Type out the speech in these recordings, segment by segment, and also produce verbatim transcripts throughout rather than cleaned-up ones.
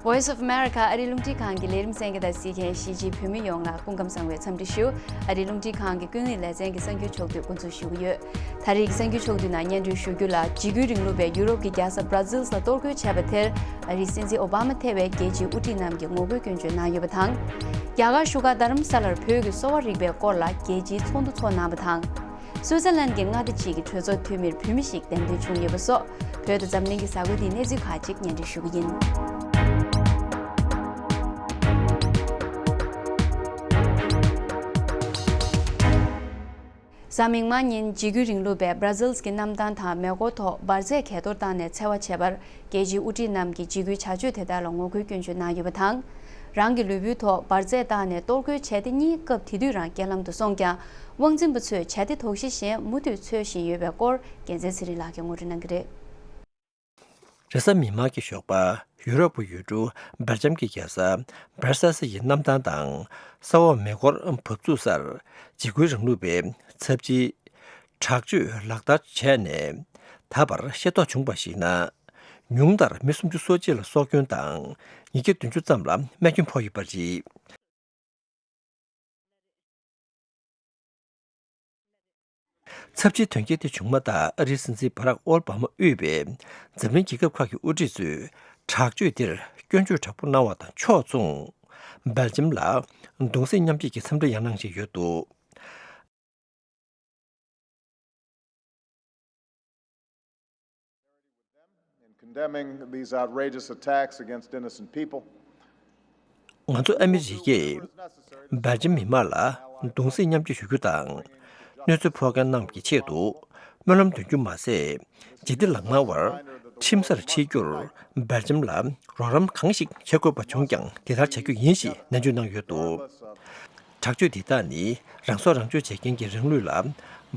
Voice of America ཨ་རིའི་རླུང་འཕྲིན་ཁང་གི་ལས་རིམ་གསན་མཁན་དང་གཟིགས་མཁན་གཞིས་བྱེས་བོད་མི་ཡོངས་ལ་སྐུ་ཁམས་བཟང་བའི་འཚམས་འདྲི་ཞུ། ཨ་རིའི་རླུང་འཕྲིན་ཁང་གི་ཀུན་གླེང་ལེ་ཚན་གྱི་གསར་འགྱུར་ཕྱོགས་བསྡུས་འགོ་འཛུགས་ཞུ་གི་ཡོད། ད་རེས་ཀྱི་གསར་འགྱུར་ཕྱོགས་བསྡུས་ནང་སྙན་སྒྲོན་ཞུ་རྒྱུ་ལ། འཇིགས་སྐུལ་རིང་ལུགས་པས་ཡུ་རོབ་ཀྱི་རྒྱལ་ས་Brussels ལ་གཏོར་རྒོལ་བྱས་པ་དེར་ཨ་རིའི་སྲིད་འཛིན་ཨོ་བྷ་མ་ཐེ་བའི་རྒྱལ་སྤྱིའི་དབུ་ཁྲིད་རྣམས་ཀྱིས་ངོ་རྒོལ་སྐྱོན་བརྗོད་གནང་ཡོད་པ་དང་། རྒྱ་གར་བཞུགས་སྒར་རྡ་རམ་ས་ལར་བོད་ཀྱི་གསོ་བ་རིག་པའི་སྐོར་ལ་རྒྱལ་སྤྱིའི་ཚོགས་འདུ་ཚོགས་གནང་བ་དང་། སུའུ་ཙེར་ལན་གྱི་མངའ་སྡེ་གཅིག་གི་གྲོས་ཚོགས་འཐུས་མིར་བུད་མེད་ཞིག་གདན་འདྲེན་བྱུང་ཡོད་པ་སོགས། བོད་དང་འཛམ་གླིང་གི་གཟའ་འཁོར་འདིའི་གནས་ཚུལ་ཁག་ཅིག་སྙན་སྒྲོན་ཞུ་གི་ཡིན། གཟའ་མིག་དམར་ཉིན་འཇིགས་སྐུལ་རིང་ལུགས་པས་Brussels གྱི་གནམ་ཐང་དང་མེ་འཁོར་ཐོག་འབར་རྫས་གས་གཏོར་བཏང་ནས་འཚེ་བ་བྱས་པར། རྒྱལ་སྤྱིའི་དབུ་ཁྲིད་རྣམས་ཀྱིས་འཇིགས་སྐུལ་བྱ་སྤྱོད་དེ་དག་ལ་ངོ་རྒོལ་སྐྱོན་བརྗོད་གནང་ཡོད་པ་དང་། རང་གི་ལུས་པོའི་ཐོག་འབར་རྫས་བཏང་ནས་གཏོར་རྒོལ་བྱས་ཏེ་གཉིས། སྐབས་དེ་དུས་རང་རྐྱེན་ལམ་དུ་སོང་ཀྱང་། དབང་འཛིན་པ་ཚོས་བྱ་དེ་དོགས་གཞི་གཞན་མུ་མཐུད་འཚོལ་བཞིན་ཡོད་པའི་སྐོར་རྒྱལ་མཚན་ཚེ་རིང་ལགས་ཀྱིས་ངོ་སྤྲོད་གནང་གི་རེད། རེས་གཟའ་མིག་དམར་གྱི་ཞོགས་པ་ཡུ་རོབ་ཀྱི་ཡུལ་གྲུ་སྦེལ་ཇམ་གྱི་རྒྱལ་ས་Brussels ཡི་གནམ་ཐང་དང་ས་འོག་མེ་འཁོར་བབས་ཚུགས་སར་འཇིགས་སྐུལ་རིང་ལུགས་པའི་ཚབས་ཆེའི་དྲག་སྤྱོད་ལག་བསྟར་བྱས་ནས། ད་བར་ཤེས་རྟོགས་བྱུང་བར་གཞིགས་ན། ཉུང་མཐར་མི་སུམ་ཅུ་སོ་གཅིག་ལ་སྲོག་སྐྱོན་དང་ཉིས་བརྒྱ་བདུན་ཅུ་ཙམ་ལ་རྨས་སྐྱོན་ཕོག་ཡོད་པ་རེད། ཚབས་ཆེའི་དོན་རྐྱེན་དེ་བྱུང་མ་ཐག་ཨ་རིའི་སྲིད་འཛིན་བྷ་རག་ཨོ་བྷ་མ་དབུས་པའི་འཛམ་གླིང་རྒྱལ་ཁབ་ཁག་གི་དབུ་ཁྲིད་ཚོས་དྲག་སྤྱོད་དེར་སྐྱོན་བརྗོད་དྲག་པོ་གནང་བ་དང་ཕྱོགས་མཚུངས། སྦེལ་ཇམ་ལ་གདུང་སེམས་མཉམ་སྐྱེད་ཀྱི་འཚམས་འདྲི་ཡང་གནང་བཞིན་ཡོད་འདུག In condemning these outrageous attacks against innocent people. ང་ཚོ་ཨ་མི་རི་ཀས་སྦེལ་ཇམ་མི་མང་ལ་གདུང་སེམས་མཉམ་སྐྱེད་ཞུ་རྒྱུ་དང་། གནོད་འཚེ་ཕོག་མཁན་རྣམས་ཀྱི་ཆེད་དུ་སྨོན་ལམ་འདོན་རྒྱུ་མ་ཟད། འཇིག་རྟེན་ལ་སྔ་བར་ཁྲིམས་སར་ཁྲིད་རྒྱུར་སྦེལ་ཇམ་ལ་རོགས་རམ་གང་ཞིག་བྱེད་དགོས་པ་བྱུང་ཀྱང་དེ་ལྟར་བྱ་རྒྱུ་ཡིན་ཞེས་ནན་བརྗོད་གནང་ཡོད་འདུག་དྲག་སྤྱོད་འདི་དག་ནི་རང་སྲོག་རང་གཅོད་བྱེད་མཁན་གྱི་རིང་ལུགས་ལ་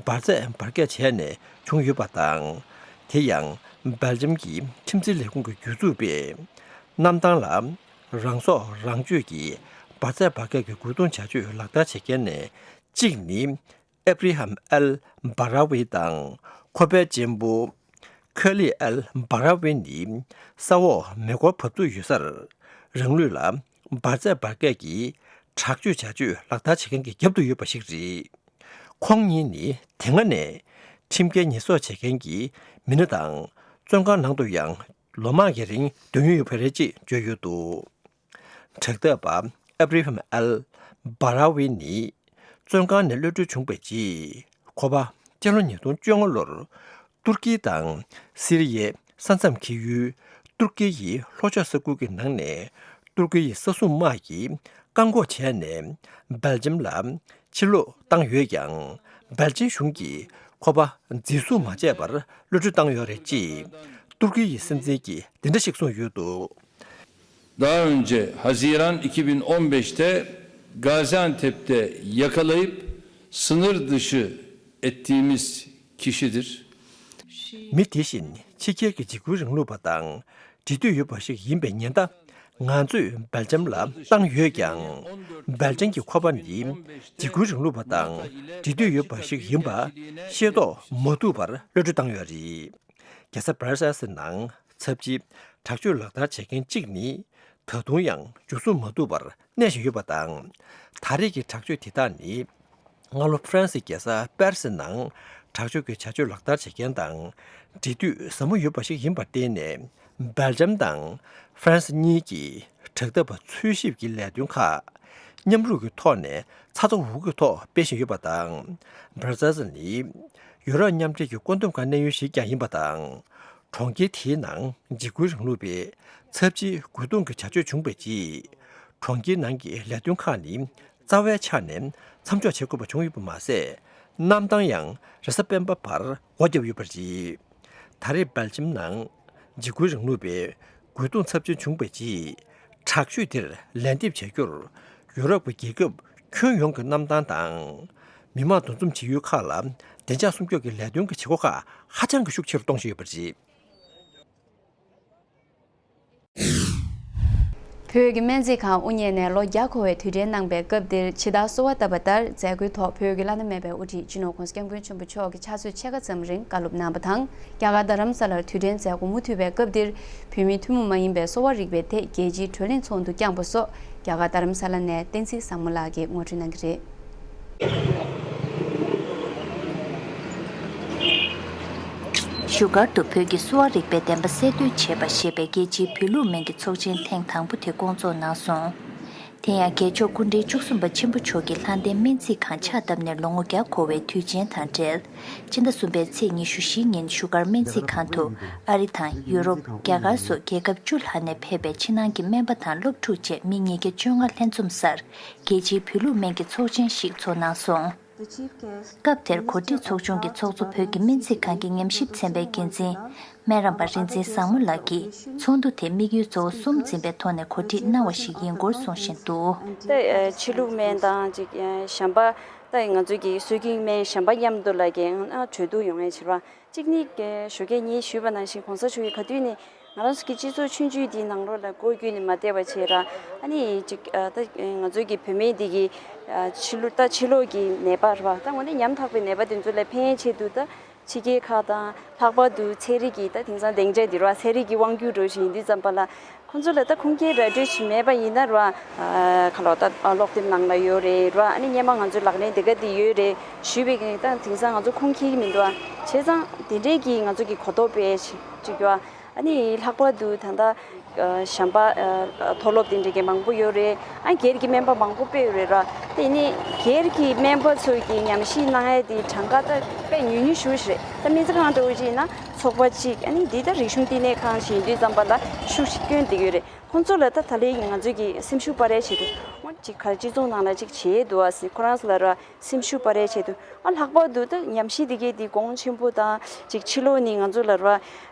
འབར་རྫས་འབར་གས་བྱས་ནས་བྱུང་ཡོད་པ་དང་། དེ་ཡང་སྦེལ་ཇམ་གྱི་ཁྲིམས་འཛིན་ལས་ཁུངས་ཀྱི་བརྒྱུད་འཛུགས་པས་གནམ་ཐང་ལ་རང་སྲོག་རང་གཅོད་ཀྱི་འབར་རྫས་འབར་གས་ཀྱི་རྒོལ་རྡུང་བྱ་སྤྱོད་ལག་བསྟར་བྱེད་མཁན་ནས་གཅིག་ནི། ཨེབ་རི་ཧམ་ཨེལ་བྷ་ར་ཝི་དང་ཁོ་པའི་གཅེན་པོ་ཁ་ལི་ཨེལ་བྷ་ར་ཝི་ནི་ས་འོག་མེ་འཁོར་བབས་ཚུགས་ཡོད་སར་རང་ལུས་ལ་འབར་རྫས་འབར་གས་ཀྱི་དྲག་སྤྱོད་བྱ་སྤྱོད་ལག་བསྟར་བྱེད་མཁན་གྱི་རྒྱབ་ཏུ་ཡོད་པ་ཞིག་རེད། ཁོང་གཉིས་ནི་དེ་སྔ་ནས་ཁྲིམས་འགལ་ཉེས་གསོག་བྱེད་མཁན་གྱི་མི་སྣ་དང་བཙོན་ཁང་ནང་དུ་ཡང་ལོ་མང་གི་རིང་སྡོད་མྱོང་ཡོད་པ་རེད་ཅེས་བརྗོད་ཡོད་འདུག་དྲག་འཐབ་པ་ཨབ་རི་ཧམ་ཨལ་བྷ་ར་ཝི་ནི་བཙོན་ཁང་ནས་གློད་གྲོལ་བྱུང་བའི་རྗེས། ཁོ་པ་སྤྱི་ལོ་ཉིས་སྟོང་བཅོ་ལྔ་ལོར་ཏུར་ཀི་དང་སི་རི་ཡའི་ས་མཚམས་འཁེལ་ཡུལ་ཏུར་ཀི་ཡི་ལྷོ་ཕྱོགས་ས་ཁུལ་གྱི་ནང་ནས་ཏུར་ཀི་ཡི་ས་སྲུང་དམག་གིས་བཀག་འགོག་བྱས་ནས་སྦེལ་ཇམ་ལ་ཕྱིར་ལོག་བཏང་ཡོད་ཀྱང་། སྦེལ་ཇམ་གཞུང་གིས་ཁོ་པ་འཛིན་བཟུང་མ་བྱས་པར་གློད་གྲོལ་བཏང་ཡོད་རེད་ཅེས་ཏུར་ཀི་ཡི་སྲིད་འཛིན་གྱིས་འདི་འདྲ་ཞིག་གསུངས་ཡོད་འདུག Daha önce Haziran iki bin on beşte Gaziantep'te yakalayıp sınır dışı ettiğimiz kişidir. མི་དེ་བཞིན་ཕྱི་རྒྱལ་གྱི་འཇིགས་སྐུལ་རིང་ལུགས་པ་དང་འབྲེལ་མཐུད་ཡོད་པ་ཞིག་ཡིན་པའི་ཉེན་བརྡ་ང་ཚོས་སྦེལ་ཇམ་ལ་བཏང་ཡོད་ཀྱང་། སྦེལ་ཇམ་གྱི་ཁོ་པ་ནི་འཇིགས་སྐུལ་རིང་ལུགས་པ་དང་འབྲེལ་མཐུད་ཡོད་པ་ཞིག་ཡིན་པ་ཤེས་རྟོགས་མ་ཐུབ་པར་གློད་གྲོལ་བཏང་ཡོད་རེད། རྒྱལ་ས་Brussels ནང་ཚབས་ཆེའི་དྲག་སྤྱོད་ལག་བསྟར་བྱེད་མཁན་གཅིག་ནི་ད་དུང་ཡང་འཇུ་བཟུང་མ་ཐུབ་པར་གནས་བཞིན་ཡོད་པ་དང་། ད་རེས་ཀྱི་དྲག་སྤྱོད་དེ་དག་ནི་སྔ་ལོ་ཧྥ་རན་སིའི་རྒྱལ་ས་པེ་རི་སི་ནང་དྲག་སྤྱོད་ཀྱི་བྱ་སྤྱོད་ལག་བསྟར་བྱེད་མཁན་དང་འབྲེལ་མཐུད་ཟབ་མོ་ཡོད་པ་ཞིག་ཡིན་པར་བརྟེན་ནས། སྦེལ་ཇམ་དང་ཧྥ་རན་སི་གཉིས་ཀྱིས་དྲག་འཐབ་པ་འཚོལ་ཞིབ་ཀྱི་ལས་དོན་ཁག་མཉམ་རུབ་ཀྱི་ཐོག་ནས་ཚ་ཚ་འུར་འུར་གྱི་ཐོག་སྤེལ་བཞིན་ཡོད་པ་དང་། Brussels ནི་ཡུ་རོབ་མཉམ་འབྲེལ་གྱི་བཀོད་འདོམས་ཁང་གནས་ཡུལ་ཞིག་ཀྱང་ཡིན་པ་དང་། གྲོང་ཁྱེར་དེའི་ནང་འཇིགས་སྐུལ་རིང་ལུགས་པའི་ཚབས་ཆེའི་རྒོལ་རྡུང་གི་བྱ་སྤྱོད་བྱུང་བའི་རྗེས། གྲོང་ཁྱེར་ནང་གི་ལས་དོན་ཁག་ནི་རྩ་བའི་ཆ་ནས་མཚམས་འཇོག་བྱེད་དགོས་པ་བྱུང་ཡོད་པ་མ་ཟད། གནམ་ཐང་ཡང་རེས་གཟའ་སྤེན་པ་བར་སྒོ་བརྒྱབ་ཡོད་པ་རེད། ད་རེས་སྦེལ་ཇམ་ནང་འཇིགས་སྐུལ་རིང་ལུགས་པའི་རྒོལ་རྡུང་ཚབས་ཆེན་བྱུང་བའི་རྗེས། དྲག་སྤྱོད་དེར་ལན་འདེབས་བྱ་རྒྱུར་ཡུ་རོབ་ཀྱི་རྒྱལ་ཁབ་ཁྱོན་ཡོངས་ཀྱི་གནམ་ཐང་དང་། མི་མང་འདུ་འཛོམས་བྱེད་ཡུལ་ཁག་ལ་བདེ་འཇགས་སྲུང་སྐྱོབ་ཀྱི་ལས་དོན་གྱི་བྱེད་སྒོ་ཁག་ཧ་ཅང་གི་ཤུགས་ཆེ་རུ་གཏོང་བཞིན་ཡོད་པ་རེད། བོད་ཀྱི་སྨན་རྩིས་ཁང་དབུ་བརྙེས་ནས་ལོ་བརྒྱ་འཁོར་བའི་དུས་དྲན་གནང་པའི་སྐབས་འདིར་ཇི་ལྟར་གསོལ་བ་བཏབ་པ་ལྟར་མཛད་སྒོའི་ཐོག་བོད་ཀྱི་བླ་ན་མེད་པའི་དབུ་ཁྲིད་སྤྱི་ནོར་༧གོང་ས་༧སྐྱབས་མགོན་ཆེན་པོ་མཆོག་གིས་ཕྱག་ཚོད་ཕྱེད་ཀ་ཙམ་རིང་བཀའ་སློབ་གནང་བ་དང་། རྒྱ་གར་རྡ་རམ་ས་ལར་དུས་དྲན་མཛད་སྒོ་མུ་མཐུད་པའི་སྐབས་འདིར་བོད་མིའི་ཐུན་མོང་མ་ཡིན་པའི་གསོ་བ་རིག་པའི་ཐད་རྒྱལ་སྤྱིའི་བགྲོ་གླེང་ཚོགས་འདུ་བསྐྱངས་པ་སོགས་རྒྱ་གར་རྡ་རམ་ས་ལ་ནས་བསྟན་འཛིན་བཟང་མོ་ལགས་ཀྱིས་ངོ་སྤྲོད་གནང་གི་རེད། བཞུགས་སྒར་དུ་བོད་ཀྱི་གསོ་བ་རིག་པའི་བདེན་པ་གསལ་སྟོན་བྱེད་པ་ཞེས་པའི་རྒྱལ་སྤྱིའི་བོད་ལུགས་སྨན་གྱི་ཚོགས་ཆེན་ཐེངས་དང་པོ་དེ་བསྐོང་ཚོགས་གནང་སོང་། དེ་ཡང་རྒྱལ་མཆོག་སྐུ་ཕྲེང་བཅུ་གསུམ་པ་ཆེན་པོ་མཆོག་གིས་ལྷ་ལྡན་སྨན་རྩིས་ཁང་ཕྱག་བཏབ་ནས་ལོ་ངོ་བརྒྱ་འཁོར་བའི་དུས་ཆེན་དང་འབྲེལ། སྤྱི་ཟླ་གསུམ་པའི་ཚེས་ཉི་ཤུ་བཞི་ཉིན་བཞུགས་སྒར་སྨན་རྩིས་ཁང་དུ་ཨ་རི་དང་ཡུ་རོབ། རྒྱ་གར་སོགས་རྒྱལ་ཁབ་བཅུ་ལྷག་ནས་ཕེབས་པའི་ཕྱི་ནང་གི་སྨན་པ་དང་སློབ་ཕྲུག་བཅས་མི་ཉིས་བརྒྱ་བཅོ་ལྔ་ལྷན་འཛོམས་སར་རྒྱལ་སྤྱིའི་བོད་ལུགས་སྨན་གྱི་ཚོགས་ཆེན་ཞིག་ཚོགས་གནང་སོང་། སྐབས་དེར་གོ་སྒྲིག་ཚོགས་ཆུང་གི་ཚོགས་གཙོ་བོད་ཀྱི་སྨན་རྩིས་ཁང་གི་ཉམས་ཞིབ་ཚན་པའི་འགན་འཛིན་སྨན་རམས་པ་རིག་འཛིན་བཟང་མོ་ལགས་ཀྱིས་ཚོགས་འདུ་དེ་དམིགས་ཡུལ་གཙོ་བོ་གསུམ་འཛིན་པའི་ཐོག་ནས་གོ་སྒྲིག་གནང་བ་ཞིག་ཡིན་སྐོར་གསུངས་བཞིན་འདུག་ད་ཕྱི་ལུགས་སྨན་དང་ཅིག་གཞན་པ་ད་ང་ཚོའི་གི་སྲོལ་རྒྱུན་སྨན་གཞན་པ་མཉམ་དུ་ལ་གི་གྲོས་བསྡུར་ཡོང་ཡས་བྱེད་པ། གཅིག་ནི་ཞོགས་ཀས་ངས་ཞུས་པ་ནང་བཞིན་གོང་ས་མཆོག་གིས་ག་དུས་ནས་ང་རང་ཚོ་གི་སྤྱི་ཚོགས་ཆུང་ཆུང་འདིའི་ནང་ལོགས་ལ་སྒོ་བརྒྱུད་ནས་མ་བསྡད་པ་བྱས་ར། ཨ་ནི་ཅིག་ད་ང་ཚོའི་གི་བོད་སྨན་འདི་གི་ཕྱི་ལུགས་ད་ཕྱི་ལོགས་ཀྱི་ནད་པ་ར་ད་དངོས་གནས་ཉམ་ཐག་པའི་ནད་པ་དེ་ཚོ་ལ་ཕན་ཡས་ཆེད་དུ་ད་ཕྱི་རྒྱལ་ཁག་དང་ལྷག་པར་དུ་ཚན་རིག་གི་ད་དེང་སང་སྡིངས་ཆ་འདི་ར་ཚན་རིག་གི་དབང་སྒྱུར་འགྲོ་བཞིན་ཡིན་དུས་ཙམ་པ་ལ། ཁོང་ཚོ་ལ་ད་ཁུངས་སྐྱེལ་ར་སྤྲོད་བྱེད་མེད་པ་ཡིན་ན་ར། ཁ་ལོ་ད་ཀློག་དེབ་ནང་ལ་ཡོད་རེད་ར། ཨ་ནི་སྔོན་མ་ང་ཚོའི་ལག་ལེན་དེ་ག་དེ་ཡོད་རེད་ཞུས་པའི་གི་ད་དེང་སང་ང་ཚོ་ཁུངས་འཁྱེར་གི་མི་འདུག་ཨ། བྱས་ཙང་དེ་འདྲའི་གི་ང་ཚོ་གི་གོ་རྟོགས་སྤེལ་ཅིག་ཡོད་ཨ། ཨ་ནི་ལྷག་པར་དུ་ད་ལྟ་གཞན་པ་མཐོ་སློབ་དེ་འདྲའི་གི་མང་པོ་ཡོད་རེད། ཨ་སྒེར་གྱི་སྨན་པ་མང་པོ་སྤེལ་ཡོད་རེད་ར། དེ་ནི་སྒེར་གྱི་སྨན་པ་ཚོས་ཀྱི་ཉམས་ཞིབ་གནང་ཡས་དེ་གྲངས་ཀ་ད་དཔེ་ཉུང་ཉུང་ཞེ་པོ་ཞིག་རེད། ད་སྨན་རྩིས་ཁང་འདྲ་བོ་ཅིག་ཡིན་ན་ཚོགས་པ་གཅིག་ཨ་ནི་འདི་ད་རིག་གཞུང་བསྟི་གནས་ཁང་ཞིག་ཡིན་དུས་ཙམ་པ་ལ་ཤུགས་ཤིག་སྐྱོན་བསྡད་ཀྱི་ཡོད་རེད། ཁོང་ཚོ་ལ་ད་ད་ལན་ང་ཚོས་ཀྱི་སེམས་ཤུགས་སྤར་ཡས་ཆེད་དུ་ཨོ་ཅིག་ག་རེ་སྤྱི་ཚོགས་ནང་ལ་ཅིག་བྱེད་འདུག་ཨ་ཟེར་ཁོ་རང་ཚོ་ལ་ར་སེམས་ཤུགས་སྤར་ཡས་ཆེད་དུ་ཨ་ལྷག་པར་དུ་ད་ཉམས་ཞིབ་དེ་གའི་དེ་གོང་ཆེན་པོ་དང་ཅིག་ཕྱི་ལོགས་ནས་ང་ཚོ་ལ་ར་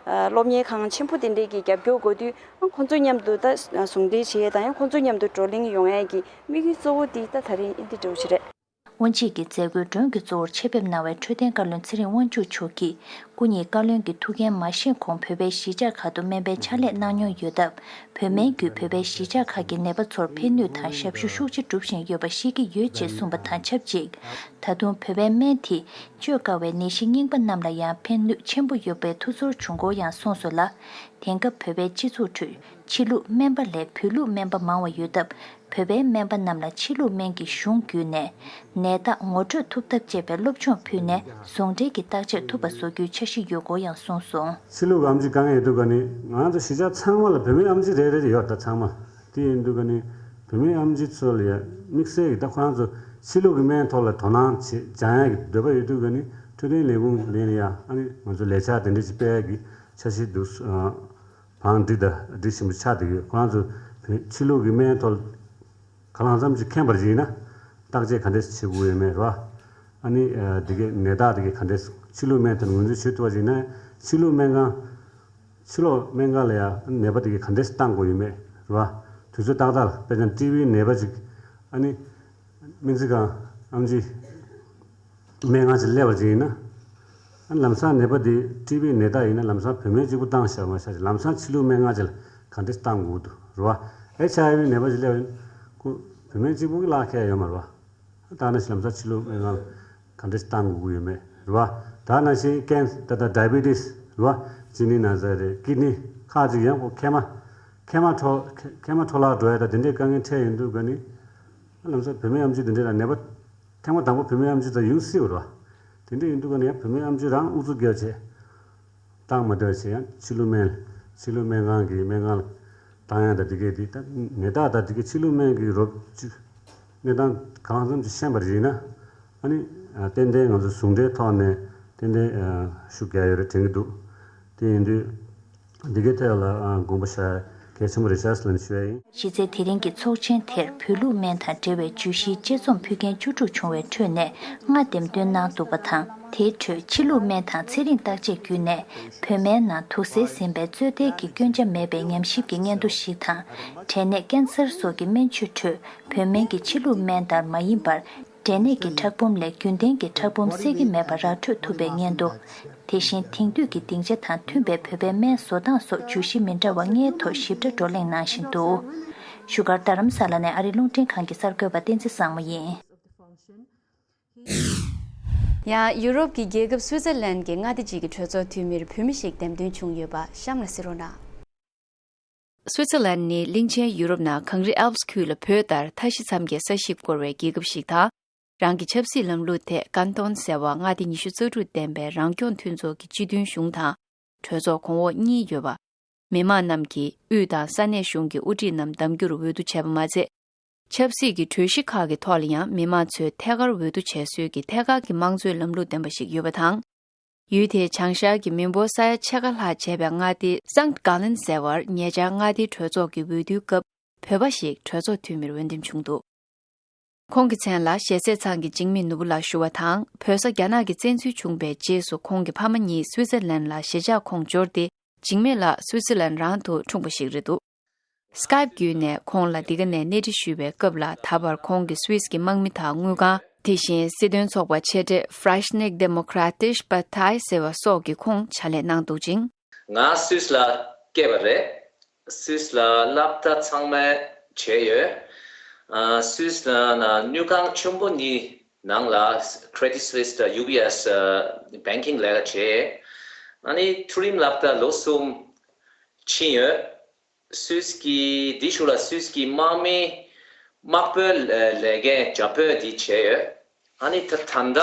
སློབ་གཉེར་ཁང་ཆེན་པོ་དེ་འདྲས་ཀྱི་རྒྱབ་སྐྱོར་དགོས་དུས་ཨ་ཁོང་ཚོ་མཉམ་དུ་ད་ཟུང་འབྲེལ་བྱེད་ཡས་དང་ཡང་ཁོང་ཚོ་མཉམ་དུ་བགྲོ་གླེང་ཡོང་ཡས་ཀྱི་དམིགས་ཡུལ་གཙོ་བོ་དེ་ད་ད་རིང་ཨེ་འདི་འདྲ་བོ་ཞིག་རེད། དབུ་འབྱེད་ཀྱི་མཛད་སྒོའི་མགྲོན་གྱི་གཙོ་བོར་ཆེད་ཕེབས་གནང་བའི་འཕྲོད་བསྟེན་བཀའ་བློན་ཚེ་རིང་དབང་ཕྱུག་མཆོག་གིས་སྐུ་ཉིད་བཀའ་བློན་གྱི་ཐུགས་འགན་མ་བཞེས་གོང་བོད་པའི་གཞིས་ཆགས་ཁག་ཏུ་སྨན་པའི་ཕྱག་ལས་གནང་མྱོང་ཡོད་སྟབས། བོད་སྨན་བརྒྱུད་བོད་པའི་གཞིས་ཆགས་ཁག་གི་ནད་པ་ཚོར་ཕན་ནུས་དང་ཞབས་ཞུ་ཤུགས་ཆེ་སྒྲུབ་བཞིན་ཡོད་པ་ཤེས་ཀྱི་ཡོད་ཅེས་གསུངས་པ་དང་ཆབས་ཅིག་ད་དུང་བོད་པའི་སྨན་དེས་བཅོས་དཀའ་བའི་ནད་གཞི་རྙིང་པ་རྣམས་ལ་ཡང་ཕན་ནུས་ཆེན་པོ་ཡོད་པའི་ཐུགས་ཚོར་བྱུང་སྐོར་ཡང་གསུངས་སོང་ལ། དེང་སྐབས་བོད་པའི་སྤྱི་ཚོགས་ཁྲོད་ཕྱི་ལུགས་སྨན་པ་ལས་བོད་ལུགས་སྨན་པ་མང་བ་ཡོད་སྟབས། བོད་པའི་སྨན་པ་རྣམས་ལ་ཕྱི་ལུགས་སྨན་གྱི་གཞུང་བརྒྱུད་ནས་ནད་རྟགས་ངོ་སྤྲོད་ཐུབ་ཐབས་བཅས་པའི་སློབ་སྦྱོང་ཕུལ་ནས་ཟུང་འབྲེལ་གྱི་བརྟག་དཔྱད་ཐུབ་པ་བཟོ་རྒྱུའི་འཆར་གཞི་ཡོད་སྐོར་ཡང་གསུངས་སོང་། ཕྱི་ལུགས་ཨེམ་ཆི་དཀའ་ངལ་ཡོད་དུས་ག་ནི་ང་ཚོ་གཞིས་ཆགས་ཚང་མ་ལ་བོད་མི་ཨེམ་ཆི་རེ་རེ་ཡོད་ད་ཚང་མ། དེ་ཡིན་དུས་ག་ནི་བོད་མི་ཨེམ་ཆི་ཚོ་ལ་ཡ་དམིགས་བསལ་གྱི་ད་ཁོ་རང་ཚོ་ཕྱི་ལུགས་ཀྱི་སྨན་ཐོག་ལ་དོ་སྣང་བྱེད་སྦྱང་ཡ་གི་འདོད་པ་ཡོད་དུས་ག་ནི་འཕྲོད་བསྟེན་ལས་ཁུངས་ནས་ཡ་ཨ་ནི་ང་ཚོ་ལས་འཆར་དེ་འདྲ་ཅིག་སྤེལ་ཡ་གི་འཆར་གཞི་འདུག་བང་སྒྲིག་དང་སྒྲིག་ཆེན་པོ་ཆགས་བསྡད་ཡོད། ཁོ་རང་ཚོ་བོད་ཕྱི་ལུགས་ཀྱི་སྨན་ཐོག་ག་ལ་ཙམ་ཅིག་མཁྱེན་པར་བྱས་ན་བརྟག་དཔྱད་ག་འདྲས་བྱེད་དགོས་ཡོད་མེད་རེད་བ། ཨ་ནི་འདི་གའི་ནད་རྟགས་འདི་གའི་ག་འདྲས་ཕྱི་ལུགས་སྨན་ཐོག་ནས་ངོས་འཛིན་བྱེད་ཐུབ་པ་བྱས་ན་ཕྱི་ལུགས་སྨན་ཁང་ཕྱི་ལོགས་སྨན་ཁང་ལ་ཡང་ནད་པ་འདི་གའི་ག་འདྲས་བཏང་དགོས་ཡོད་མེད་རེད་བ། དུས་ཚོད་ཏག་ཏག་ལ་དཔེར་ན་ཊི་བི་ནད་པ་ཅིག་ཨ་ནི་སྨན་རྩིས་ཁང་ཨེམ་ཆི་སྨན་ཁང་ཅིག་སླེབས་པ་ཅིག་ཡིན་ན། ཨ་ལམ་སང་ནད་པ་དེ་ཊི་བི་ནད་རྟགས་ཡིན་ན་ལམ་སང་བོད་སྨན་གཅིག་པུ་བཏང་བཞག་མ་བཞག་ཅིག་ལམ་སང་ཕྱི་ལུགས་སྨན་ཁང་ཅིག་ལ་ག་འདྲས་བཏང་དགོས་འདུག་རེད་བ། ཨེཆ་ཨའི་ཝི་ནད་པ་ཅིག་སླེབས་ཡིན་ཁོ་བོད་སྨན་གཅིག་པུ་གི་ལག་ཁྱེར་ཡོད་མ་རེད་བ། ད་ནང་བཞིན་ལམ་སང་ཕྱི་ལུགས་སྨན་ཁང་ག་འདྲས་བཏང་དགོས་ཀྱི་ཡོད་མེད་རེད་བ། ད་ནང་བཞིན་ཀེན་ད་ལྟ་ཌའི་བི་ཊི་སི་རེད་བ། གཅིན་སྙི་ན་ཚ་རེད་ཀིཌ་ནི་ཁག་ཅིག་ཡང་ཁོ་མཁལ་མ་མཁལ་མ་འཕྲོ་མཁལ་མ་འཕྲོ་བརླག་འགྲོ་ཡ་ད་དེ་འདྲས་དཀའ་ངལ་འཕྲད་ཡོང་དུས་ག་ནི། ལམ་སང་བོད་སྨན་ཨེམ་ཆི་དེ་འདྲས་ལ་ནད་པ་ཐེངས་མ་དང་པོ་བོད་སྨན་ཨེམ་ཆི་དང་ཡོང་སྲིད་པ་རེད་བ། དེ་འདྲས་ཡིན་དུས་ག་ནས་ཡང་བོད་སྨན་ཨེམ་ཆི་རང་ཨུ་ཚུགས་རྒྱབ་བྱས་བཏང་མ་བསྡད་བྱས་ཡང་ཕྱི་ལུགས་སྨན་ཕྱི་ལུགས་སྨན་ཁང་གི་སྨན་ཁང་ལ་བཏང་ཡ་ད་དེ་གས་དེ་ད་ནད་རྟགས་ད་དེ་གས་ཕྱི་ལུགས་སྨན་གྱི་རོབ་ཅིག་གནས་སྟངས་གང་འཚམ་ཅིག་ཤེས་པ་རེད་ན་ཨ་ནི་ཏན་ཏན་ང་ཚོ་ཟུང་འབྲེལ་ཐོག་ནས་ཏན་ཏན་ཤུགས་རྒྱག་ཡོད་རེད་དྲན་གྱི་འདུག་དེ་ཡིན་དུས། འདི་གའི་ཐད་ལ་དགོངས་པ་བཞག་གལ་ཆེན་པོ་རེད་ཤག་ཟེར་ལབ་ནས་ཞུ་ཡ་ཡིན། གཞི་རྩའི་དེ་རིང་གི་ཚོགས་ཆེན་དེར་བོད་ལུགས་སྨན་དང་འབྲེལ་བའི་བརྗོད་གཞིའི་དཔྱད་རྩོམ་ཕུལ་མཁན་བཅུ་དྲུག་བྱུང་བའི་ཁྲོད་ནས་ལྔ་འདེམས་ཐོན་གནང་འདུག་པ་དང་། དེའི་ཁྲོད་ཕྱི་ལུགས་སྨན་དང་ཚན་རིག་བརྟག་དཔྱད་བརྒྱུད་ནས་བོད་སྨན་ནང་དུག་སེལ་ཟིན་པའི་རྩོད་ལྡན་གྱི་སྐྱོན་ཆ་མེད་པའི་ཉམས་ཞིབ་ཀྱི་སྙན་ཐོ་ཞིག་དང་། འབྲས་ནད་ཀན་སར་སོགས་ཀྱི་སྨན་བཅོས་ཁྲོད་བོད་སྨན་གྱི་ཕྱི་ལུགས་སྨན་ལྟར་མ་ཡིན་པར། འབྲས་ནད་ཀྱི་ཁྲག་འབུམ་ལས་རྒྱུན་ལྡན་གྱི་ཁྲག་འབུམ་སེལ་གྱི་མེད་པ་ར་འཕྲོད་ཐུབ་པའི་སྙན་ཐོ། དེ་བཞིན་དེང་དུས་ཀྱི་སྡིངས་ཆ་དང་མཐུན་པའི་བོད་པའི་སྨན་བཟོ་སྟངས་སོགས་བརྗོད་གཞི་མི་འདྲ་བ་ལྔའི་ཐོག་ཞིབ་ཕྲ་བགྲོ་གླེང་གནང་བཞིན་འདུག་བཞུགས་སྒར་རྡ་རམ་ས་ལ་ནས་ཨ་རིའི་རླུང་འཕྲིན་ཁང་གི་གསར་འགོད་པ་བསྟན་འཛིན་བཟང་མོ་ཡིན། ཡང་ཡུ་རོབ་ཀྱི་རྒྱལ་ཁབ་སུའི་ཙེར་ལན་གྱི་མངའ་སྡེ་གཅིག་གི་གྲོས་ཚོགས་འཐུས་མིར་བུད་མེད་ཞིག་འདེམས་ཐོན་བྱུང་ཡོད་པ་གཤམ་ལ་གཟིགས་རོགས་གནང་། སུའི་ཙེར་ལན་ནི་གླིང་ཆེན་ཡུ་རོབ་ནང་གངས་རི་ཨལབ་སི་ཁུལ་ལ་བོད་ལྟར་མཐའ་བཞི་མཚམས་བརྒྱད་ས་གཞི་བསྐོར་བའི་རྒྱལ་ཁབ་ཞིག་དང་། རང་གི་ཆབ་སྲིད་ལམ་ལུགས་ཐད་ཀན་ཊོན་ཟེར་བ་མངའ་སྡེ་ཉི་ཤུ་རྩ་དྲུག་ལྡན་པའི་རང་སྐྱོང་མཐུན་ཚོགས་ཀྱི་སྤྱི་མཐུན་གཞུང་དང་། གྲོས་ཚོགས་གོང་འོག་གཉིས་ཡོད་པ། མི་མང་རྣམས་ཀྱིས་དབུས་དང་ས་གནས་གཞུང་གི་དབུ་ཁྲིད་རྣམས་གདམ་རྒྱུར་འོས་བསྡུ་བྱས་པ་མ་ཚད། ཆབ་སྲིད་ཀྱི་གྲོས་གཞི་ཁག་གི་ཐོག་ལ་ཡང་མི་མང་ཚོས་ཐད་ཀར་འོས་བསྡུ་བྱེད་སྲོལ་གྱི་ཐད་ཀར་གྱི་དམངས་གཙོའི་ལམ་ལུགས་ལྡན་པ་ཞིག་ཡོད་པ་དང་། ཡུལ་དེའི་བྱང་ཤར་གྱི་མི་འབོར་ས་ཡ་ཕྱེད་ཀ་ལྷག་བྱས་པའི་མངའ་སྡེ་སངས་གྷ་ལན་ཟེར་བར་ཉེ་ཆར་མངའ་སྡེའི་གྲོས་ཚོགས་ཀྱི་འོས་བསྡུའི་སྐབས་བོད་པ་ཞིག་གྲོས་ཚོགས་འཐུས་མིར་འོས་འདེམས་བྱུང་འདུག་ཁོང་གི་མཚན་ལ་ཞལ་ཟས་ཚང་གི་འཇིགས་མེད་ནོར་བུ་ལགས་ཞུ་བ་དང་། བོད་ས་རྒྱ་ནག་གི་བཙན་འཛུལ་བྱུང་བའི་རྗེས་སུ་ཁོང་གི་ཕ་མ་གཉིས་སུའི་ཙེར་ལན་ལ་གཞིས་ཆགས་ཁོངས་འབྱོར་ཏེ། འཇིགས་མེད་ལགས་སུའི་ཙེར་ལན་རང་དུ་འཁྲུངས་པ་ཞིག་རེད་འདུག་སི་ཀའེབ་བརྒྱུད་ནས་ཁོང་ལ་འདི་ག་ནས་གནས་འདྲི་ཞུས་པའི་སྐབས་ལ། ད་བར་ཁོང་གིས་སུད་སི་གི་དམག་མི་དང་དངུལ་ཁང་། དེ་བཞིན་སྲིད་དོན་ཚོགས་པ་ཆེ་གྲས་Vereinigte Demokratische Partei ཟེར་བ་སོགས་ཀྱི་ཁོངས་ཕྱག་ལས་གནང་འདུག་ཅིང་། ང་སུད་སི་ལ་སྐྱེས་པ་རེད། སུད་སི་ལ་སློབ་གྲྭ་ཚང་མ་བྱས་ཡོད། ཨ། སུད་སི་ལ་ན་དངུལ་ཁང་ཆེན་པོ་གཉིས་ནང་ལ་Credit Suisse དང་UBS ཨ་banking ལས་ཀ་བྱས། ཨ་ནི་མཐོ་རིམ་སློབ་གྲྭ་ལོ་གསུམ་ཕྱིན་ཡོད། སུད་སི་གི་དེའི་གཞུག་ལ་སུད་སི་གི་དམག་མི་དམག་དཔོན་ལས་འགན་བྱ་དཔོན་དེ་བྱས་ཡོད། ཨ་ནི་ད་ད་ལྟ་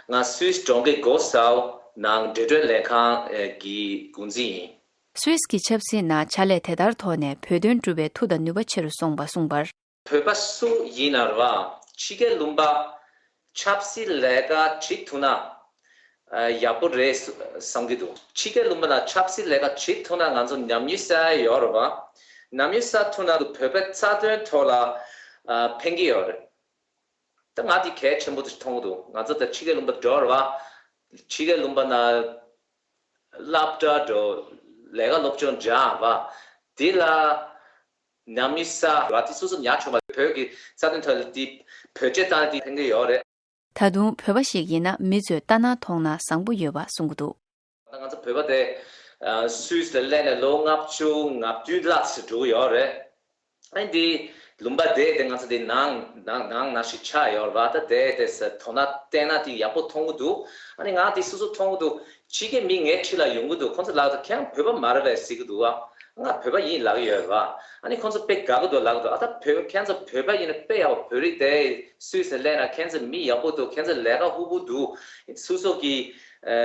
ང་སུད་སི་གྲོང་ཁྱེར་གོ་སའོ་ནང་འབྲེལ་གྲོས་ལས་ཁང་གི་འགོ་འཛིན་ཡིན། སུད་སི་གི་ཆབ་སྲིད་ནང་ཕྱག་ལས་དེ་ལྟར་ཐོག་ནས་བོད་དོན་སྒྲུབ་པའི་མཐུ་དང་ནུས་པ་ཆེ་རུ་སོང་བ་གསུངས་པར། བོད་པ་སུ་ཡིན་ན་རེད་བ། ཕྱི་རྒྱལ་ལུང་པ་ཆབ་སྲིད་ལས་ཀ་བྱེད་ཐུབ་ན་ཡག་པོ་རེད་བསམ་གྱི་འདུག་ཕྱི་རྒྱལ་ལུང་པ་ན་ཆབ་སྲིད་ལས་ཀ་བྱེད་ཐུབ་ན་ང་ཚོ་ཉམས་མྱོང་བསགས་ཡོད་རེད་བ། ཉམས་མྱོང་བསགས་ཐུབ་ན་བོད་པའི་རྩ་དོན་ཐོག་ལ་ཕན་གྱི་ཡོད་རེད། ད་ང་འདི་གལ་ཆེན་པོ་ཞིག་མཐོང་གི་འདུག་ང་ཚོ་ད་ཕྱི་རྒྱལ་ལུང་པ་འགྲོ་རེད་བ། ཕྱི་རྒྱལ་ལུང་པ་ན་སློབ་གྲྭ་འགྲོ། ལས་ཀ་སློབ་སྦྱོང་སྦྱང་བ། འདི་ལ་ཉམས་མྱོང་བསགས་རེད་བ། དེ་སོ་སོ་ཉར་ཆོག་མ་རེད། བོད་ཀྱི་རྩ་དོན་ཐོག་ལ་འདི་བེད་སྤྱོད་བཏང་ན་འདི་ཕན་གྱི་ཡོད་རེད། ད་དུང་བོད་པ་ཞིག་ཡིན་ན་མི་ཚོས་ལྟ་ན་མཐོང་ན་བཟང་པོ་ཡོད་པ་གསུང་གི་འདུག་ད་ང་ཚོ་བོད་པ་དེ་ཨ་སུད་སི་ལ་སླེབས་ནས་ལོ་ལྔ་བཅུ་ང་བདུན་ལྷག་ཙམ་འགྲོ་གི་ཡོད་རེད། ཨ་ནི་འདི་ལུང་པ་དེ་དེ་ང་ཚོ་དེ་ནང་ནང་ནང་ནང་ཞིག་ཆགས་ཡོད་རེད་བ། ད་དེ་དེ་ས་དོ་སྣང་བསྟན་ན་དེ་ཡག་པོ་མཐོང་གི་འདུག་ཨ་ནི་ང་དེ་སོ་སོ་མཐོང་གི་འདུག་ཕྱི་རྒྱལ་མི་ངའི་འཁྲིས་ལ་ཡོང་གི་འདུག་ཁོང་ཚོ་ལབ་དུས་ཁྱེད་རང་བོད་པ་མ་རེད་པས་ཟེར་གི་འདུག་ཨ་ང་བོད་པ་ཡིན་ལབ་ཀྱི་ཡོད་རེད་བ། ཨ་ནི་ཁོང་ཚོ་དཔེ་དགའ་གི་འདུག་ལབ་གི་འདུག་ཨ་ད་བོད་ཁྱེད་ཚོ་བོད་པ་ཡིན་ན་དཔེ་ཡག་པོ། བོད་རིགས་དེ་སུད་སི་ལ་སླེབས་ན་ཁྱེད་ཚོ་མི་ཡག་པོ་འདུག་ཁྱེད་ཚོ་ལས་ཀ་ཧུ་པུ་འདུག་སོ་སོ་གི་ཨ་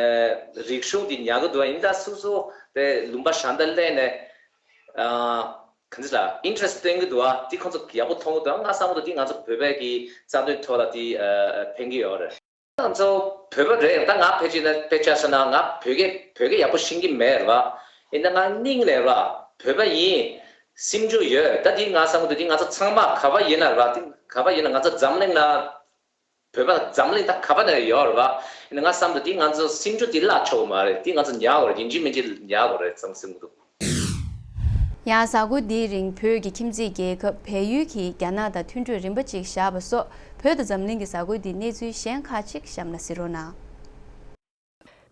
རིག་གཞུང་དེ་ཉར་གི་འདུག་ཡིན་ད་སོ་སོ་དེ་ལུང་པ་གཞན་དུ་སླེབས་ནས་ཨ་གང་ཟེར་ལ་interest་བསྟན་གི་འདུག་ཨ་དེ་ཁོང་ཚོ་ཡག་པོ་མཐོང་གི་འདུག་ང་བསམ་གི་འདུག་དེ་ང་ཚོ་བོད་པའི་གི་རྩ་དོན་ཐོག་ལ་དེ་ཨ་ཕན་གི་ཡོད་རེད། ང་ཚོ་བོད་པ་རེད། ད་ང་ཕལ་ཆེར་ན་དཔེ་ཆ་བཞག་ན་ང་བོད་སྐད་བོད་སྐད་ཡག་པོ་ཤེས་ཀྱི་མེད་རེད་བ། ཡིན་ན་ང་སྙིང་ནས་རེད་བ་བོད་པ་ཡིན། སེམས་ཤུགས་ཡོད། ད་དེ་ང་བསམ་གི་འདུག་དེ་ང་ཚོ་ཚང་མ་ག་པར་ཡིན་ན་རེད་བ། དེ་ག་པར་ཡིན་ན་ང་ཚོ་འཛམ་གླིང་ན་བོད་པ་འཛམ་གླིང་ད་ག་པར་ན་ཡོད་རེད་བ། ཡིན་ན་ང་བསམ་གི་འདུག་དེ་ང་ཚོ་སེམས་ཤུགས་དེ་བརླག་ཆོག་གི་མ་རེད། དེ་ང་ཚོ་ཉར་དགོས་རེད། ཡིན་གཅིག་མིན་གཅིག་ཉར་དགོས་རེད་བསམ་བསམ་གི་འདུག་ཡང་གཟའ་འཁོར་འདིའི་རིང་བོད་ཀྱི་ཁྱིམ་མཚེས་རྒྱལ་ཁབ་བལ་ཡུལ་གྱིས་རྒྱ་ནག་དང་མཐུན་གྲོས་རིམ་པ་གཅིག་བཞག་པ་སོགས་བོད་དང་འཛམ་གླིང་གི་གཟའ་འཁོར་འདིའི་གནས་ཚུལ་གཞན་ཁག་ཅིག་གཤམ་ལ་གཟིགས་རོགས་གནང་།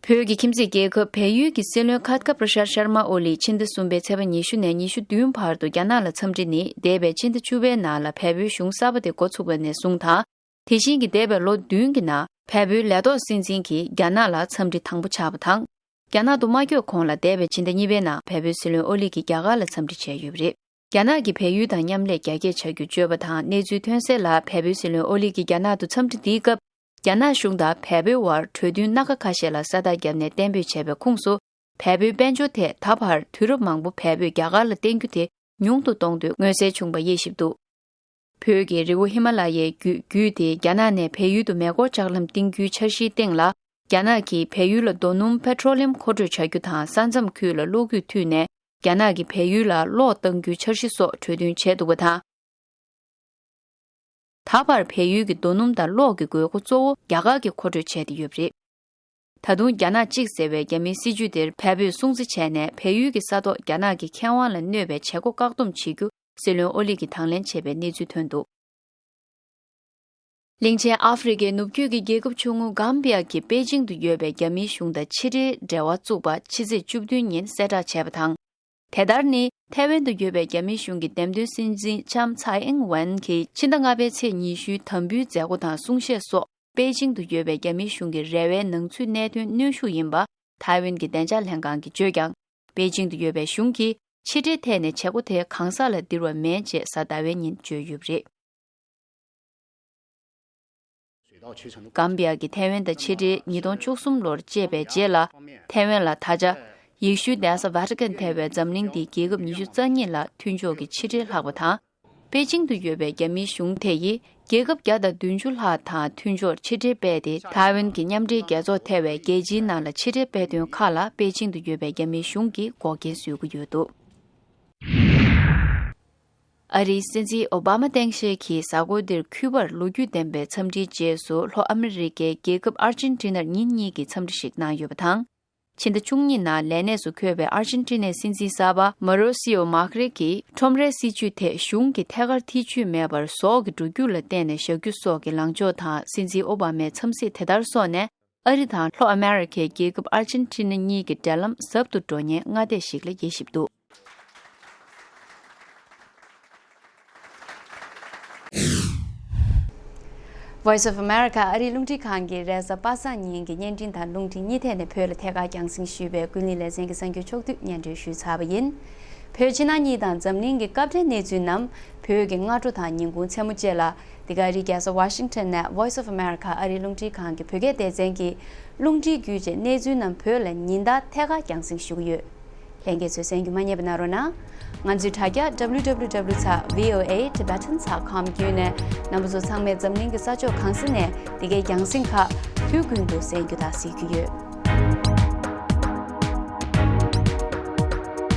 བོད་ཀྱི་ཁྱིམ་མཚེས་རྒྱལ་ཁབ་བལ་ཡུལ་གྱི་སྲིད་བློན་ཁ་ཏཀ་པྲ་ཤར་ཤར་མ་ཨོ་ལི་ཕྱི་ཟླ་གསུམ་པའི་ཚེས་པ་ཉི་ཤུ་ནས་ཉི་ཤུ་བདུན་བར་དུ་རྒྱ་ནག་ལ་འཚམས་འདྲི་ནི་འདས་པའི་ཕྱི་ཟླ་བཅུ་པའི་ནང་ལ་བལ་པོའི་གཞུང་གསར་པ་དེ་འགོ་ཚུགས་པ་ནས་བཟུང་དང་། དེ་བཞིན་གྱི་འདས་པའི་ལོ་བདུན་གྱི་ནང་བལ་པོའི་ལས་ཐོག་སྲིད་འཛིན་གྱིས་རྒྱ་ནག་ལ་འཚམས་འདྲི་དང་པོ་ཆགས་པ་དང་། རྒྱ་ནག་ཏུ་མ་བསྐྱོད་གོང་ལ་འདས་པའི་ཕྱི་ཟླ་གཉིས་པའི་ནང་བལ་པོའི་སྲིད་བློན་ཨོ་ལི་གིས་རྒྱ་གར་ལ་འཚམས་འདྲི་བྱས་ཡོད་པ་རེད། རྒྱ་ནག་གིས་བལ་ཡུལ་དང་མཉམ་ལས་རྒྱ་སྐྱེད་བྱ་རྒྱུ་བརྗོད་པ་དང་། གནས་ཚུལ་ཐོན་གསལ་ལ་བལ་པོའི་སྲིད་བློན་ཨོ་ལི་གིས་རྒྱ་ནག་ཏུ་འཚམས་འདྲི་འདིའི་སྐབས། རྒྱ་ནག་གཞུང་དང་བལ་པོའི་དབར་གྲོས་མཐུན་སྣ་ཁ་ཁ་ཤས་ལ་ས་རྟགས་བརྒྱབ་ནས་གཏན་འབེབས་བྱས་པའི་ཁོངས་སུ། བལ་པོའི་དཔལ་འབྱོར་ཐད་ད་བར་དུས་རབས་མང་པོ་བལ་པོས་རྒྱ་གར་ལ་བརྟེན་རྒྱུ་དེ་ཉུང་དུ་གཏོང་འདོད་མངོན་གསལ་བྱུང་བ་དབྱེ་ཞིབ་འདུག་བོད་ཀྱི་རི་བོ་ཧི་མ་ལ་ཡའི་རྒྱུད་བརྒྱུད་དེ་རྒྱ་ནག་ནས་བལ་ཡུལ་དུ་མེ་འཁོར་ལྕགས་ལམ་བཏིང་རྒྱུའི་འཆར་གཞིའི་སྟེང་ལ། རྒྱ་ནག་གིས་བལ་ཡུལ་ལ་རྡོ་སྣུམ་པེ་ཊྲོ་ལི་ཡམ་མཁོ་སྤྲོད་བྱ་རྒྱུ་དང་། ས་མཚམས་ཁུལ་ལ་གློག་སྐུད་མཐུད་ནས་རྒྱ་ནག་གིས་བལ་ཡུལ་ལ་གློག་གཏང་རྒྱུའི་འཆར་གཞི་སོགས་གྲོས་མཐུན་བྱས་འདུག་པ་དང་། ད་བར་བལ་ཡུལ་གྱི་རྡོ་སྣུམ་དང་གློག་གི་དགོས་མཁོ་གཙོ་བོ་རྒྱ་གར་གྱིས་མཁོ་སྤྲོད་བྱས་ཏེ་ཡོད་པ་རེད། ད་དུང་རྒྱ་ནག་གཅིག་ཟེར་བའི་རྒྱ་མིའི་སྲིད་ཇུས་དེར་བལ་པོས་སྲུང་བརྩི་བྱས་ནས། བལ་ཡུལ་གྱི་ས་ཐོག་རྒྱ་ནག་གི་ཁེ་དབང་ལ་གནོད་པའི་བྱེད་སྒོ་བཀག་སྡོམ་བྱེད་རྒྱུ་སྲིད་བློན་ཨོ་ལི་གིས་དང་ལེན་བྱས་པའི་གནས་ཚུལ་ཐོན་འདུག་གླིང་ཆེན་ཨ་ཧྥེ་རི་ཁའི་ནུབ་རྒྱུད་ཀྱི་རྒྱལ་ཁབ་ཆུང་ངུ་གམ་བི་ཡ་གི་པེ་ཅིང་དུ་ཡོད་པའི་རྒྱ་མིའི་གཞུང་དང་ཕྱི་འབྲེལ་འབྲེལ་བ་བཙུགས་པ་ཕྱི་ཚེས་བཅུ་བདུན་ཉིན་གསལ་བསྒྲགས་བྱས་པ་དང་། དེ་ལྟར་ནི། ཐའེ་ཝན་དུ་ཡོད་པའི་རྒྱ་མིའི་གཞུང་གི་འདེམས་ཐོན་སྲིད་འཛིན་ལྕམ་ཚའེ་ཨིང་ཝན་གྱིས་ཕྱི་ཟླ་ལྔ་པའི་ཚེས་ཉི་ཤུའི་དམ་འབུལ་མཛད་སྒོ་དང་གསུང་བཤད་སོགས་པེ་ཅིང་དུ་ཡོད་པའི་རྒྱ་མིའི་གཞུང་གི་རེ་བའི་ནང་ཚུད་གནད་དོན་གནོན་ཤུགས་ཡིན་པ་ཐའེ་ཝན་གྱི་བདེ་འཇགས་ལྷན་ཁང་གིས་བརྗོད་ཀྱང་། པེ་ཅིང་དུ་ཡོད་པའི་གཞུང་གིས་ཕྱི་འབྲེལ་ཐད་ནས་བྱེད་སྒོ་དེ་གང་ཟག་ལ་འདིར་བ་མེད་ཅེས་གཟའ་ཟླ་བའི་ཉིན་བརྗོད་ཡོད་པ་རེད། གམ་བི་ཡ་གིས་ཐའེ་ཝན་དང་ཕྱི་འབྲེལ་ཉིས་སྟོང་བཅུ་གསུམ་ལོར་བཅད་པའི་རྗེས་ལ། ཐའེ་ཝན་ལ་ད་ཆ་ཡེ་ཤུའི་གདན་ས་ཝ་ཊི་ཀན་ཐེ་བའི་འཛམ་གླིང་འདིའི་རྒྱལ་ཁབ་ཉི་ཤུ་རྩ་གཉིས་ལ་མཐུན་ཕྱོགས་ཀྱི་ཕྱི་འབྲེལ་ལྷག་པ་དང་། པེ་ཅིང་དུ་ཡོད་པའི་རྒྱ་མིའི་གཞུང་དེ་ཡིས་རྒྱལ་ཁབ་བརྒྱ་དང་བདུན་ཅུ་ལྷག་དང་མཐུན་ཕྱོགས་ཕྱི་འབྲེལ་སྤེལ་ཏེ། ཐའེ་ཝན་གྱི་མཉམ་འབྲེལ་རྒྱལ་ཚོགས་ཐེ་བའི་རྒྱལ་སྤྱིའི་ནང་ལ་ཕྱི་འབྲེལ་སྤེལ་དོན་ཁག་ལ་པེ་ཅིང་དུ་ཡོད་པའི་རྒྱ་མིའི་གཞུང་གིས་འགོག་རྐྱེན་བཟོ་གི་ཡོད་འདུག་ཨ་རིའི་སྲིད་འཛིན་ཨོ་བྷ་མ་སྟངས་དཔྱལ་གྱིས་གཟའ་འཁོར་འདིར་འཁྱུད་པར་ལོ་རྒྱུས་ལྡན་པའི་འཚམས་འདྲིའི་རྗེས་སུ། ལྷོ་ཨ་མི་རི་ཀའི་རྒྱལ་ཁབ་ཨར་ཅན་ཊི་ནར་ཉིན་གཉིས་ཀྱི་འཚམས་འདྲི་ཞིག་གནང་ཡོད་པ་དང་། ཕྱི་ཟླ་བཅུ་གཉིས་ནང་ལས་གནས་སུ་འཁོད་པའི་ཨར་ཅན་ཊི་ནའི་སྲིད་འཛིན་གསར་པ་མ་རོ་སི་ཨོ་མཱག་རེ་གིས་ཁྲོམ་རའི་སྲིད་ཇུས་དེ་གཞུང་གི་ཐད་ཀར་ཐེ་ཇུས་མེད་པར་ཟོག་གི་འགྲོ་རྒྱུག་ལ་བརྟེན་ནས་བཞག་རྒྱུ་སོགས་ཀྱི་ལངས་ཕྱོགས་དང་། སྲིད་འཛིན་ཨོ་བྷ་མའི་འཚམས་གཟིགས་དེ་ལྟར་སོང་ནས། ཨ་རི་དང་ལྷོ་ཨ་མེ་རི་ཁའི་རྒྱལ་ཁབ་ཨར་ཅན་ཊི་ན་གཉིས་ཀྱི་འབྲེལ་ལམ་ཟབ་ཏུ་འགྲོ་ཉེན་སྔ་ལྟས་ཤིག་ལ་དབྱེ་ཞིབ་འདུག Voice of America ཨ་རིའི་རླུང་འཕྲིན་ཁང་གིས་རེས་གཟའ་པ་སངས་ཉིན་གྱི་བརྙན་འཕྲིན་དང་རླུང་འཕྲིན་གཉིས་ཐད་ནས་བོད་ལ་ཐད་ཀར་རྒྱང་སྲིང་ཞུས་པའི་ཀུན་གླེང་ལེ་ཚན་གྱི་གསར་འགྱུར་ཕྱོགས་བསྡུས་སྙན་སྒྲོན་ཞུས་ཚར་བ་ཡིན། བོད་ཕྱི་ནང་གཉིས་དང་འཛམ་གླིང་གི་སྐབས་འབྲེལ་གནས་ཚུལ་རྣམས་བོད་ཀྱི་སྔ་དྲོ་དང་ཉིན་གུང་མཚན་མོ་བཅས་ལ། འདི་ག་ཨ་རིའི་རྒྱལ་ས་ཝ་ཤིང་ཊོན་ནས་Voice of America ཨ་རིའི་རླུང་འཕྲིན་ཁང་གི་བོད་སྐད་སྡེ་ཚན་གྱི་རླུང་འཕྲིན་བརྒྱུད་བཅས་གནས་ཚུལ་རྣམས་བོད་ལ་ཉིན་ལྟར་ཐད་ཀར་རྒྱང་སྲིང་ཞུ་གི་ཡོད། ལྷན་རྒྱས་ཚོས་གསན་རྒྱུ་མ་བསྙེལ་བ་གནང་རོགས་གནང་། ང་ཚོའི་དྲ་རྒྱ་W W W ཚེག་V O A Tibetan ཚེག་com བརྒྱུད་ནས་རྣམ་པ་ཚོ་ཚང་མས་འཛམ་གླིང་གི་ས་ཕྱོགས་གང་ས་ནས་འདི་གའི་རྒྱང་སྲིང་ཁག་དུས་ཀུན་ཏུ་གསན་རྒྱུ་དང་གཟིགས་རྒྱུ་ཡོད།